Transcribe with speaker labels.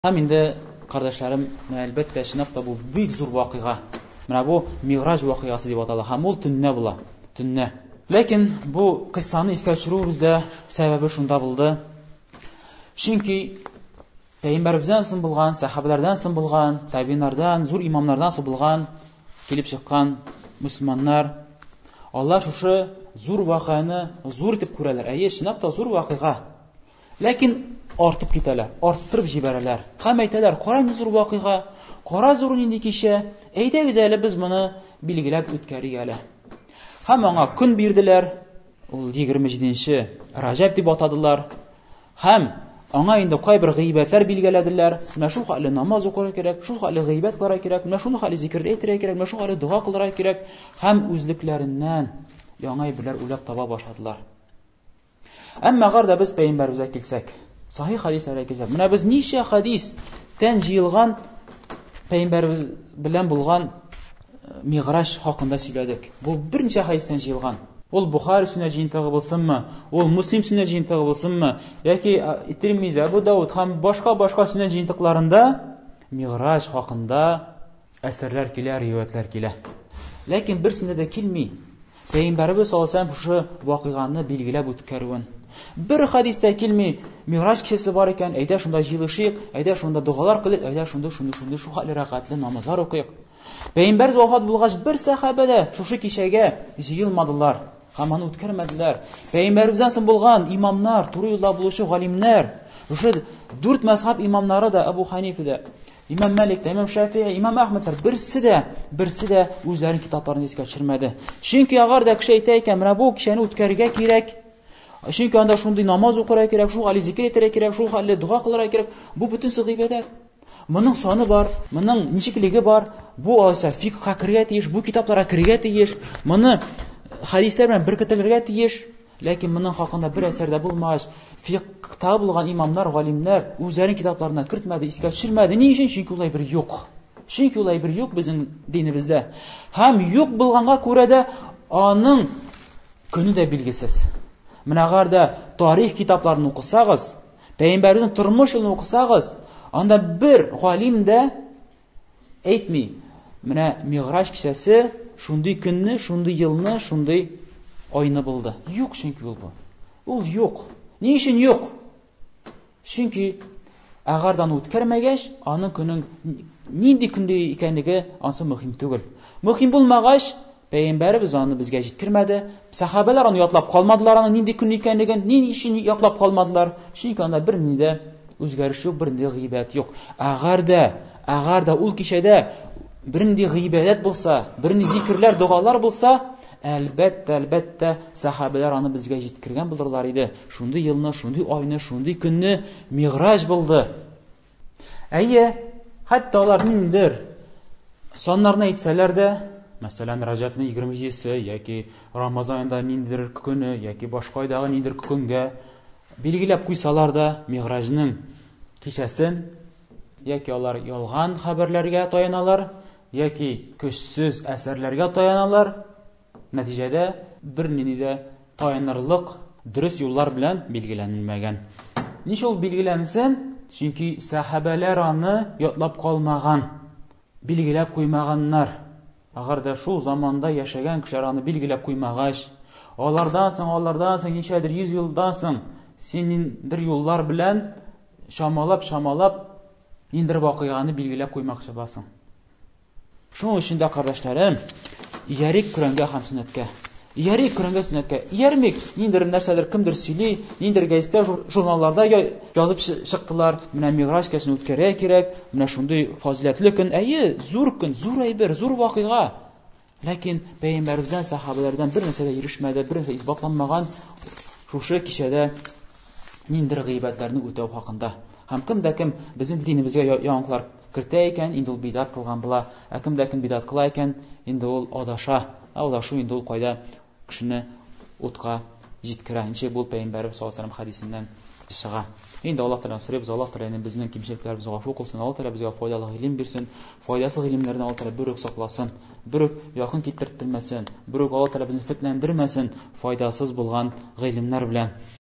Speaker 1: Һәм инде, кардәшләрем, менә әлбәттә, чынлап та бу бик зур вакыйга. Менә бу Миграҗ вакыйгасы дип атала һәм ул төннә була. Төннә. Ләкин бу кыйссаны искә төшерүебездә сәбәбе шунда булды. Чөнки пәйгамбәребездән соң булган, сәхабәләрдән соң булган, табиннардан, зур имамнардан соң булган килеп чыккан мөселманнар алар шушы зур вакыйганы зур итеп күрәләр. Әйе, чынлап та зур вакыйга. Ләкин артып китәләр, арттырып җибәрәләр. Һәм әйтәләр, кара нинди зур вакыйга, кара зур нинди кичә, әйдәгез әле без моны билгеләп үткәрик әле. Һәм аңа көн бирделәр, ул 27 Раҗәб дип атадылар. Һәм аңа инде кайбер гыйбәтләр билгеләделәр. Менә шул хәтле намаз укырга кирәк, шул хәтле гыйбәт кылырга кирәк, менә шул хәтле зикер әйтергә кирәк, менә шул хәтле дога кылырга кирәк. Һәм үзлекләреннән яңа әйберләр уйлап таба башладылар. Әмма әгәр дә без пәйгамбәребезгә килсәк, сахих хәдисләргә килсәк, менә без ничә хәдис тән җыелган пәйгамбәребез белән булган э, миграҗ хакында сөйләдек. Бу берничә хәдистән җыелган. Ул Бухари сөннәт җыентыгы булсынмы, ул Муслим сөннәт җыентыгы булсынмы, яки э, Тирмизи, Абу Дауд һәм башка-башка сөннәт җыентыкларында миграҗ хакында әсәрләр килә, риваятьләр килә. Ләкин берсендә дә килми. Пәйгамбәребез саллаллаһу алейһи шушы вакыйганы билгеләп үткәрүен. Бер хәдистә килми, Миграҗ кичәсе бар икән, әйдә шунда җыелышыйк, әйдә шунда догалар кылыйк, әйдә шунда шундый шундый шул хәтле рәкәтле намазлар укыйк. Пәйгамбәребез вафат булгач, бер сәхабә дә шушы кичәгә җыелмадылар һәм аны үткәрмәделәр. Пәйгамбәребездән соң булган имамнар, туры юлда булучы галимнәр, шушы дүрт мәзһәб имамнары да, Әбу Ханифа да, Имам Малик та, Имам Шафии, Имам Әхмәдләр берсе дә, берсе дә үзләренең китапларын искә төшермәде. Чөнки әгәр дә кеше әйтә икән, менә бу кичәне үткәрергә кирәк, чөнки анда шундый намаз укырга кирәк, шул хәле зикер әйтергә кирәк, шул хәле дога кылырга кирәк, бу бөтенесе гыйбадәт. Моның саны бар, моның ничеклеге бар, бу алайса фикхка керергә тиеш, бу китапларга керергә тиеш, моны хәдисләр белән беркетелергә тиеш. Ләкин моның хакында бер әсәр дә булмагач, фикъта булган имамнар, галимнәр үзләренең китапларына кертмәде, искә төшермәде. Ни өчен? Чөнки ул әйбер юк. Чөнки ул әйбер юк безнең динебездә. Һәм юк булганга күрә дә аның көне дә билгесез. Менә әгәр дә тарих китапларын укысагыз, пәйгамбәрнең тормыш юлын укысагыз, анда бер галим дә Әйтми, менә Миграҗ кичәсе шундый көнне, шундый елны, шундый айны булды. Юк, чөнки ул бу. Ул юк. Ни өчен юк? Чөнки әгәр дә аны үткәрмәгәч, аның көнең нинди көндә икәнлеге ансы мөһим түгел. Мөһим булмагач, Пәйгамбәребез аны безгә җиткермәде. Сәхабәләр аны ятлап калмадылар, аның нинди көн икәнлеген, ни өчен ятлап калмадылар? Чөнки анда бернинди дә үзгәреш юк, бернинди гыйбадәт юк. Әгәр дә, әгәр дә ул кичәдә бернинди гыйбадәт булса, бернинди зикерләр, догалар булса, әлбәттә, әлбәттә, сәхабәләр аны безгә җиткергән булырлар иде. Шундый елны, шундый айны, шундый көнне Миграҗ булды. Әйе, хәтта алар ниндидер саннарны әйтсәләр дә, мәсәлән, Раҗәпнең 27-се яки Рамазан аенда ниндидер көне яки башка айдагы ниндидер көнгә билгеләп куйсалар да, Миграҗның кичәсен яки алар ялган хәбәрләргә таяналар, яки көчсез әсәрләргә таяналар. Нәтиҗәдә бернинди дә таянырлык дөрес юллар белән билгеләнмәгән. Ничек ул билгеләнсен? Чөнки сәхабәләр аны ятлап калмаган, билгеләп куймаганнар. Әгәр дә шул заманда яшәгән кешеләр аны билгеләп куймагач, алардан соң, алардан соң ничәдер йөз елдан соң син ниндидер юллар белән чамалап-чамалап ниндидер вакыйганы билгеләп куймакчы буласың. Шуның өчен дә, кардәшләрем, иярик Коръәнгә һәм сөннәткә. Иярик Коръәнгә, сөннәткә. Иярмик, ниндидер нәрсәдер кемдер сөйли, ниндидер гәзиттә, журналларда язып чыктылар. Менә Миграҗ кичәсен үткәрергә кирәк, менә шундый фазиләтле көн. Әйе, зур көн, зур әйбер, зур вакыйга. Ләкин пәйгамбәребездән, сахабәләрдән бер нәрсә дә ирешмәде, бер нәрсә исбатланмаган шушы кичәдә ниндидер гыйбадәтләрне үтәү хакында. Һәм кем дә кем безнең динебезгә яңалыклар кертә икән, инде ул бидат кылган була. Ә кем дә кем бидат кыла икән, инде ул адаша. Ә адашу инде ул кайда кешене утка җиткерә. Ничек бу пәйгамбәребез саллаллаһу алейһи хәдисеннән чыга. Инде Аллаһ Тәгаләдән сорыйбыз, Аллаһ Тәгалә безнең кимчелекләребезне гафу кылсын, Аллаһ Тәгалә безгә файдалы гыйлем бирсен, файдасыз гыйлемнәрдән Аллаһ Тәгалә бер үк сакласын, бер үк якын китерттермәсен, бер үк Аллаһ Тәгалә безне фетнәләндермәсен файдасыз булган гыйлемнәр белән.